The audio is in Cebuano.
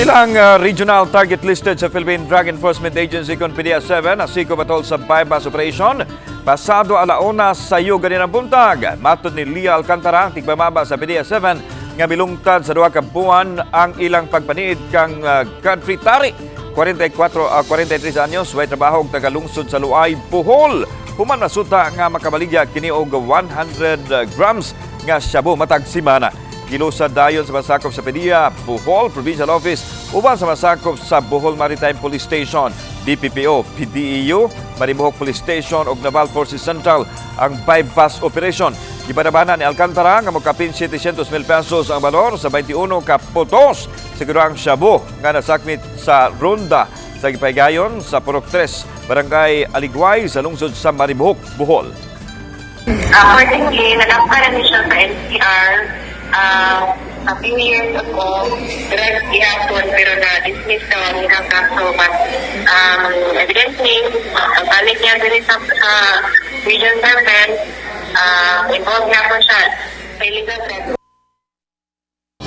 Ilang regional target listed sa Philippine Drug Enforcement Agency kon PDEA 7 nasiko batol sa buy-bust operation pasado alauna sayo ganinang buntag. Matod ni Lia Alcantara, ang tigpamaba sa PDEA 7, nga milungtad sa 2 ka buwan ang ilang pagpaniid kang Godfrey Tari, 44 43 anyos, way trabaho ug tagalungsod sa Loay, Bohol. Human nasuta nga makabaligya kini og 100 grams nga shabu matag simana. Gilusad dayon sa masakop sa PDEA Bohol Provincial Office uban sa masakop sa Bohol Maritime Police Station, BPPO, PDEU, Maribojoc Police Station ug Naval Forces Central ang buy-bust operation. Gibanabana ni Alcantara nga mokapin 700 mil pesos ang balor sa 21 ka putos sa ang shabu nga nasakmit sa ronda sa gipahigayon sa Purok 3, Barangay Aliguay sa lungsod sa Maribojoc, Bohol. Accordingly, nag-apply na siya sa NCR a few years ago. Drug gihapon, pero na-dismiss daw ang iyang kaso. But evidently, ang balik niya diri sa Region 7, involved na po siya sa illegal drug.